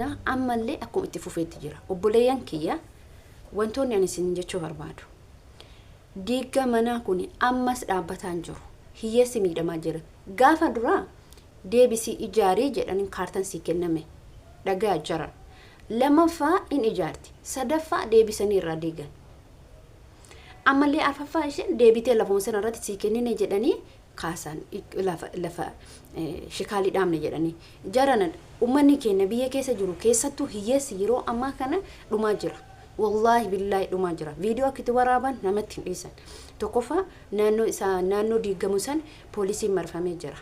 Ammallee akkuma itti fufeetti jira. Obboleeyyan kiyya, wantoonni ani isin jechuu barbaadu. Diigga manaa kun ammas dhaabbataa hin jiru. Hiyyeessi miidhamaa jira. Gaafa duraa deebisii ijaarii jedhanii kaartan sii kenname. Dhagaa jaran. Lamaffaa in ijaarti. Sadaffaa deebisanii irraa diigan. Ammallee arfaffaa isheen deebitee lafuma sana irratti sii kennine jedhanii kaasan, lafa shikaalii dhaabne jedhanii. Jarana, uummanni keenya biyya keessa jiru, keessattuu hiyyeessi, yeroo ammaa kana dhumaa jira. Wallaahi billaahi dhumaa jira. Viidiyoo akka itti waraaban namatti hin dhiisan. Tokkoffaa, naannoo isaa, naannoo diigamu san poolisiin marfamee jira.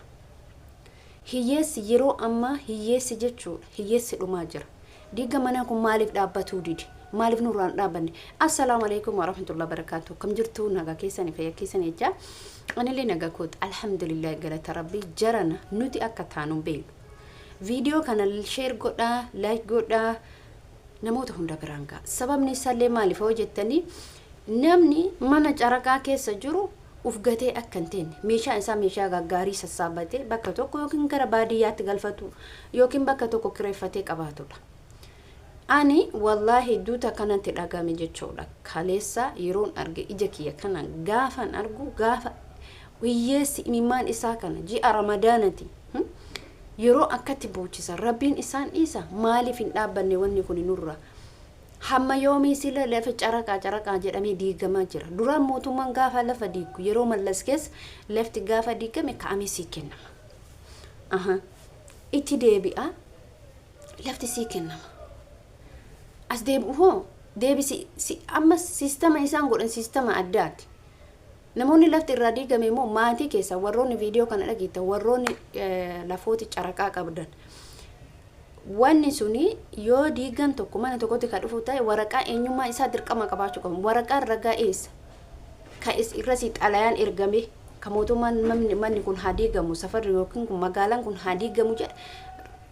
Hiyyeessi yeroo ammaa, hiyyeessi jechuudha, hiyyeessi dhumaa jira. Diiga manaa kun maaliif dhaabbatuu dide? Maaliif nurraa hin dhaabbanne? Assalaamu alaikum warahmatullahi wabarakaatuh. Akkam jirtu? Nagaa keessanii, fayyaa keessanii jechaa. Anillee nagaa kooti. Alhamdulillah, galata Rabbii. Jarana, nuti akka taanu hin beeknu. Viidiyoo kana share godhaa, like godhaa, namoota hunda biraan ga'a. Sababni isaallee maaliif hoo jettanii, namni mana caraqaa keessa jiru uf gatee akka hin teenne, meeshaa isaa, meeshaa gaggaarii sassaabbatee bakka tokko yookiin gara baadiyyaatti galfatu yookiin bakka tokko kireeffatee qabaatudha. Ani wallaahi hedduutu akkanatti dhagame jechuudha. Kaleessa yeroon arge, ija kiyya kana gaafan argu, gaafa hiyyeessi imimmaan isaa kana ji'a Ramadaanati yeroo akkatti boochisa, Rabbiin isaan dhiisa? Maaliif hin dhaabbanne wanni kun nurra? Hamma yoomii sila lafa caraqaa caraqaa jedhamee diigamaa jira? Duraan mootummaan gaafa lafa diigu, yeroo Mallas keessa lafti gaafa diigame ka'amee sii kennama. Aha. Itti deebi'a, lafti sii kennama. As deebi'u hoo deebisi si, amma siistama isaan godhan siistama addaati. Namoonni lafti irraa diigame immoo maatii keessa, warroonni viidiyoo kana dhageettan, warroonni lafooti caraqaa qabdan. Wanni suni yoo diigan tokko mana tokkotti kan dhufu ta'e, waraqaa eenyummaa isaa dirqama qabaachuu qabu. Waraqaan ragaa eessa? Ka irrasii xalayaan ergame, ka mootummaan manni kun haa diigamu, safarri yookiin kun magaalaan kun haa diigamu jedha,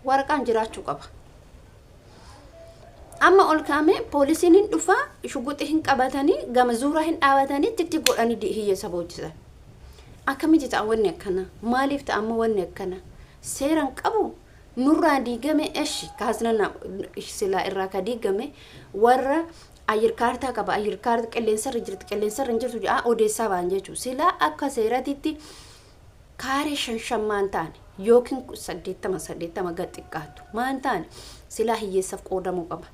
waraqaan jiraachuu qaba. Amma ol kaa'amee poolisiin hin dhufaa, shuguxii hin qabatanii, gama zuuraa hin dhaabatanii, titti godhanii hiyyeessa boochisan. Akkamitti ta'a wanni akkana? Maaliif ta'a amma wanni akkana? Seeran qabu. Nurraa diigame, eshi kaasnana silaa irraa ka diigame warra ayyir kaartaa qaba, ayyir kaartaa qilleensarra jirti, qilleensarra hin jirtu jedhaa odeessaa ba'an jechuudha. Silaa akka seeratitti kaaree shan shan maan taane yookiin 80 80 gad xiqqaatu maan taane silaa hiyyeessaaf qoodamuu qaba.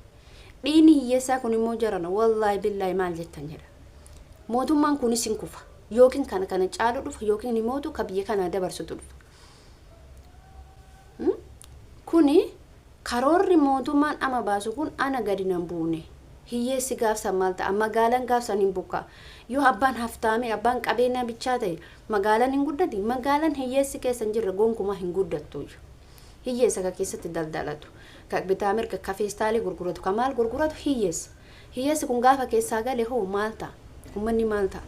Dhiigni hiyyeessaa kun immoo, jarana, wallaahi billaahi maal jettan jedha. Mootummaan kunis hin kufa yookiin kana kana caalu dhufa yookiin imootu ka biyya kanaa dabarsutu dhufa. Kuni karoorri mootummaan ama baasu kun ana gadi nan buune. Hiyyeessi gaafsan maal ta'a? Magaalaan gaafsan hin buqqaa. Yoo abbaan haftaamee, abbaan qabeenyaa bichaa ta'e, magaalaan hin guddati. Magaalaan hiyyeessi keessa hin jirre gonkumaa hin guddattu. Hiyyeessa ka keessatti daldalatu, ka bitaa mirga, ka feestaalii gurguratu, ka maal gurguratu hiyyeessa. Hiyyeessi kun gaafa keessaa gale hoo maal ta'a? Uummanni maal ta'a?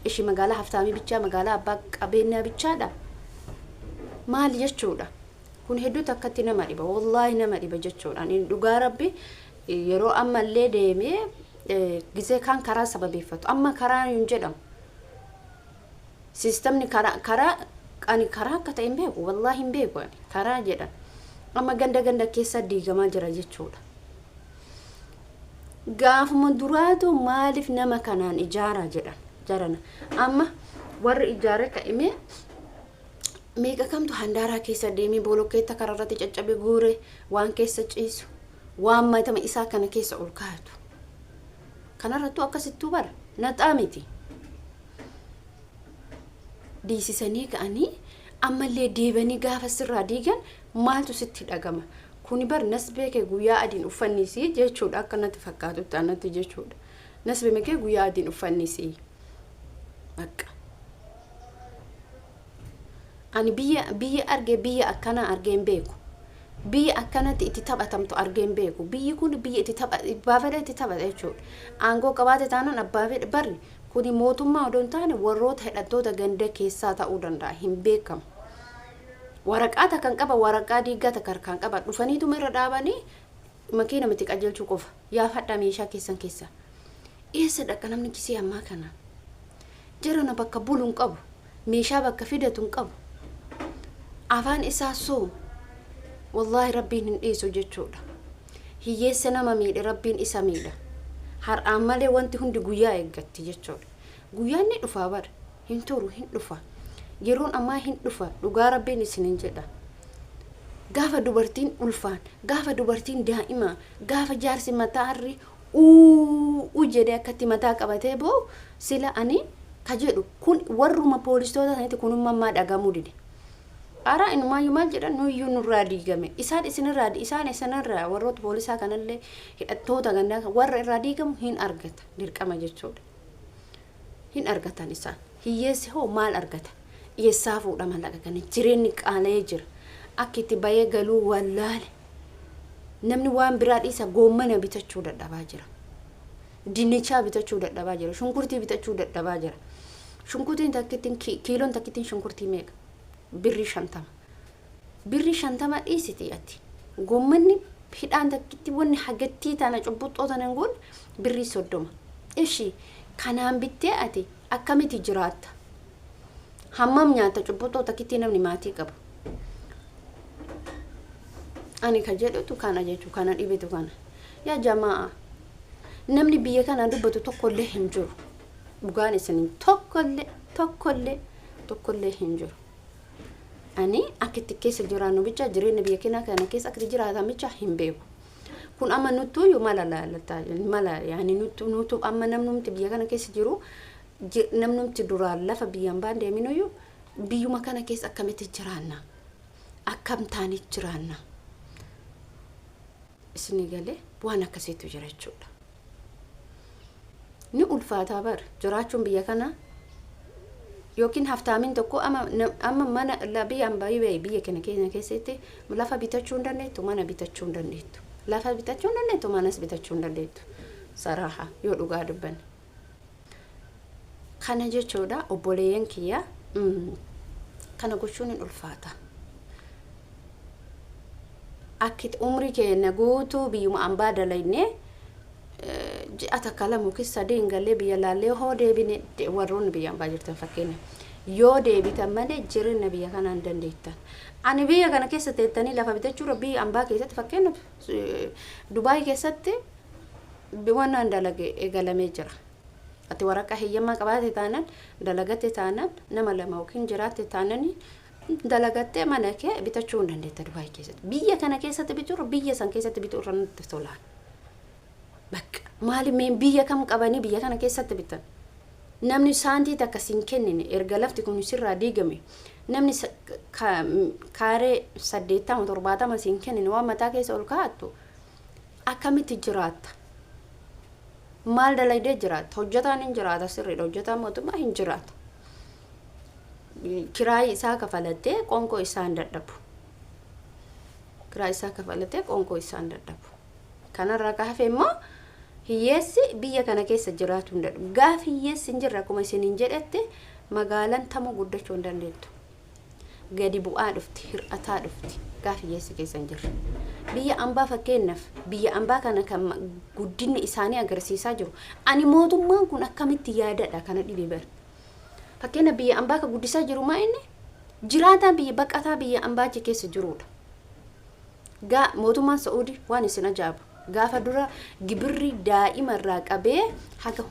Ishi magaalaa haftaamii bichaa, magaalaa abbaa qabeenyaa bichaadha? Maal jechuudha? Kun hedduutu akkatti nama dhiba. Wallaahi nama dhiba jechuudha. Ani dhugaa Rabbi yeroo ammallee deemee gisee kaan karaa sababeeffatu. Amma karaa hin jedhamu. Siistamni karaa ani karaa akka ta'e hin beeku. Wallaahi hin beeku ani. Karaa jedhan. Amma ganda ganda keessa diigamaa jira jechuudha. Gaafuma duraatu maaliif nama kanaan ijaaraa jedhan jarana. Amma warri ijaare ka'imee meeqa kamtu handaaraa keessa deemee bolokkeetta karaa irratti caccabe guure, waan keessa ciisu, waan matama isaa kana keessa ol kaa'atu. Kanarrattuu akkasittuu bara naxaa miti. Diisisanii ka'anii ammallee deebanii gaafa sirraa diigan maaltu sitti dhagama? Kuni bar nasbee kee guyyaa adiin uffannisii jechuudha, akka natti fakkaatutti anatti jechuudha. Nasbee kee guyyaa adiin uffannisii. Bakka. Ani biyya argee, biyya akkanaa argee hin beeku. Biyya akkanatti itti taphatamtu argee hin beeku. Biyyi kun biyya itti tapha, abbaa fedhe itti taphata jechuudha. Aangoo qabaate taanaan abbaa fedhe barri kuni mootummaa odoo hin taane warroota hidhattoota ganda keessaa ta'uu danda'a, hin beekamu. Waraqaa takkan qaba, waraqaa diiggaa takka harkaan qaba. Dhufaniituma irra dhaabanii makiina miti qajeelchuu qofa. Yaafadhaa meeshaa keessan keessaa. Eessa dhaqa namni gisee ammaa kana? Jarana, bakka bulu hin qabu. Meeshaa bakka fidatu hin qabu. Afaan isaa sooma. Wallaahi Rabbiin hin dhiisu jechuudha. Hiyyeessa nama miidhe Rabbiin isa miidha. Har'aan malee wanti hundi guyyaa eeggatti jechuudha. Guyyaan ni dhufaa bara. Hin turu, hin dhufa. Yeroon ammaa hin dhufa. Dhugaa Rabbiin isinin jedha. Gaafa dubartiin ulfaan, gaafa dubartiin daa'ima, gaafa jaarsi mataarri uu jedhee akkatti mataa qabatee boo'u, sila ani ka jedhu kun warruma poolistoota sanitti kunummaa dhagamuu dide. Araa inumaayyuu maal jedhan, nuyyuu nurraa diigame. Isaan isinirraa, isaan isinirraa, warroota poolisaa kanallee, hidhattoota gandaa warra irraa diigamu hin argata dirqama jechuudha. Hin argatan isaan. Hiyyeessi hoo maal argata? Eessaa fuudha mallaqa kana? Jireenyi qaala'ee jira. Akka itti bayee galuu wallaale. Namni waan biraa dhiisa, goommana bitachuu dadhabaa jira. Dinnichaa bitachuu dadhabaa jira. Shunkurtii bitachuu dadhabaa jira. Shunkurtiin takkittiin, kiiloon takkittiin shunkurtii meeqa? Birrii 50. Birrii 50 dhiisiti ati. Goommanni hidhaan takkitti, wanni hagattii tana, cubbuxxoo tana hin guunne birrii 30. Ishi kanaan bittee ati akkamitti jiraatta? Hammam nyaata cubbuxxoo takkittii namni maatii qabu? Ani ka jedhutu kana jechuu, kana dhibetu kana. Yaa jamaa, namni biyya kana dubbatu tokkollee hin jiru. Dhugaan isin tokkollee, tokkollee, tokkollee hin jiru. Ani akka itti keessa jiraannu bicha, jireenya biyya keenyaa kana keessa akka itti jiraatan bicha hin beeku. Kun amma nuttuuyyuu mala laalataa mala, yaani nuttu amma namnumti biyya kana keessa jiru, namnumti duraan lafa biyyaan baan deeminuyyuu biyyuma kana keessa akkamitti jiraanna? Akkam taanee jiraanna? Isinii galee, waan akkasiitu jira jechuudha. Ni ulfaataa bar jiraachuun biyya kana, yookiin haftaamin tokko amma mana biyya ambaa, biyya keenya keessatti lafa bitachuu hin dandeettu, mana bitachuu hin dandeettu. Lafa bitachuu hin dandeettu, manas bitachuu hin dandeettu. Saraaha yoo dhugaa dubbanne. Kana jechuudha, obboleeyyan kiyya, kana gochuun hin ulfaata. Akki umrii keenya guutuu biyyuma ambaa dalaynee, ji'a takka, lama yookiin sadii hin gallee biyya laallee hoo deebine, warroonni biyya ambaa jirtan fakkeenya yoo deebitan malee jireenya biyya kanaa hin dandeettan. Ani biyya kana keessa teettanii lafa bitachuudha, biyya ambaa keessatti, fakkeenyaaf Dubaay keessatti waan dalage eegalamee jira. Ati waraqaa heeyyamaa qabaate taanaan, dalagatte taanaan, nama lama yookiin jiraatte taanaan, dalagattee mana kee bitachuu hin dandeetta Dubaay keessatti. Biyya kana keessatti bituurra biyya san keessatti bituu irra nutti tolaan. Bakka maali meen biyya kam qabanii biyya kana keessatti bitan? Namni saantii takka siin kennine, erga lafti kun sirraa diigame, namni kaaree 80, 70 siin kennine, waan mataa keessa ol kaa'attu akkamitti jiraatta? Maal dalagdee jiraatta? Hojjetaan hin jiraata, sirriidha. Hojjetaan mootummaa hin jiraata. Kiraayii isaa kafalattee qoonqoo isaa hin dadhabu. Kiraa isaa kafalatee qoonqoo isaa hin dadhabu. Kanarraa ka hafe immoo hiyyeessi biyya kana keessa jiraatu hin dadhabu. Gaaf hiyyeessi hin jirre, akkuma isiniin jedhette, magaalaan tamuu guddachuu hin dandeettu. Gadi bu'aa dhufti, hir'ataa dhufti gaaf hiyyeessi keessa hin jirre. Biyya ambaa, fakkeenyaaf biyya ambaa kana kan guddinni isaanii agarsiisaa jiru. Ani mootummaan kun akkamitti yaadadha kana dhibe bara. Fakkeenyaaf biyya ambaa kan guddisaa jiru maa inni jiraataa biyya baqataa biyya ambaa achi keessa jirudha. Gaa mootummaan Sa'uudii waan isin ajaa'ibu, gaafa dura gibirri daa'ima irraa qabee haga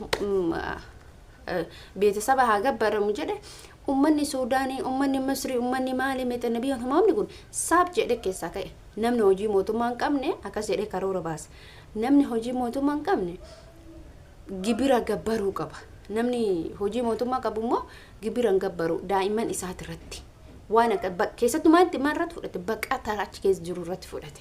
beetesaba haa gabbaramu jedhe, ummanni Suudaanii, ummanni Misrii, ummanni maali mexene biyya humaamni kun saab jedhe keessaa ka'e. Namni hojii mootummaa hin qabne akkas jedhee karoora baase. Namni hojii mootummaa hin qabne gibira gabbaruu qaba. Namni hojii mootummaa qabu immoo gibira hin gabbaru daa'imman isaati irratti. Waan akka keessattuu maal irratti fudhate? Baqataa achi keessa jiru irratti fudhate.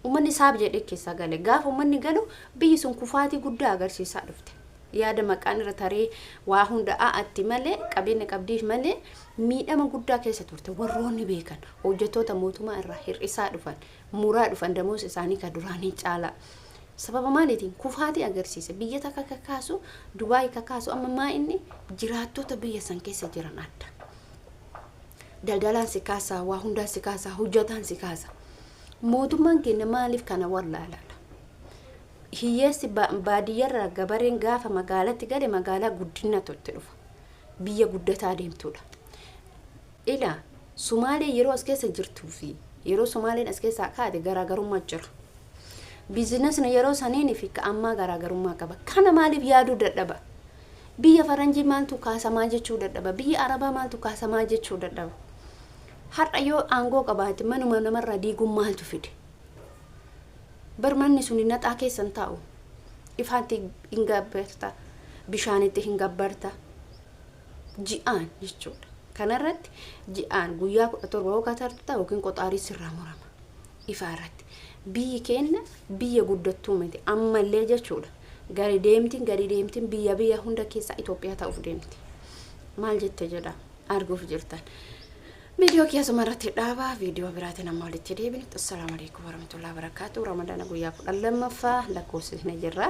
Uummanni saab jedhee keessaa gale. Gaafa uummanni galu biyyi sun kufaatii guddaa agarsiisaa dhufte. Yaada maqaan irra taree waa hunda a'atti malee, qabeenya qabdiif malee, miidhama guddaa keessa turte. Warroonni beekan hojjettoota mootummaa irraa hir'isaa dhufan, muraa dhufan damoos isaanii ka duraanii caalaa. Sababa maaliitiin kufaatii agarsiise? Biyya takka kakaasu, Dubaay kakaasu amma maa inni jiraattota biyya san keessa jiran adda. Daldalaan si kaasaa, waa hundaan si kaasaa, hojjetaan si kaasa. Mootummaan keenya maaliif kana wallaalaadha? Hiyyeessi baadiyyarraa gabareen gaafa magaalatti gale magaalaa guddinatu itti dhufa. Biyya guddataa deemtudha. Ilaa Sumaalee yeroo as keessa jirtuu fi yeroo Sumaaleen as keessaa kaate garaagarummaa jira. Biizinasni yeroo saniin fi ka ammaa garaagarummaa qaba. Kana maaliif yaaduu dadhaba? Biyya faranjii maaltu kaasamaa jechuu dadhaba? Biyya arabaa maaltu kaasamaa jechuu dadhaba? Har'a yoo aangoo qabaate manuma namarraa diiguun maaltu fide? Bar manni suni naxaa keessa hin taa'u. Ifaatti hin gabbarta, bishaanitti hin gabbarta. Ji'aan jechuudha. Kanarratti ji'aan guyyaa 17 yoo katartu ta'a yookiin qoxaarii sirraa murama. Ifaa irratti. Biyyi keenya biyya guddattuu miti ammallee jechuudha. Gadi deemtiin gadi deemtiin biyya biyya hunda keessaa Itoophiyaa ta'uuf deemti. Maal jette jedha arguuf jirtan. Viidiyoo kiyya asuma irratti dhaabaa. Viidiyoo biraatiin amma walitti deebinutti. Assalaamu alaikum warahmatullahi wabarakatuh. Ramadaana guyyaa 12ffaa lakkoofsisne jirra.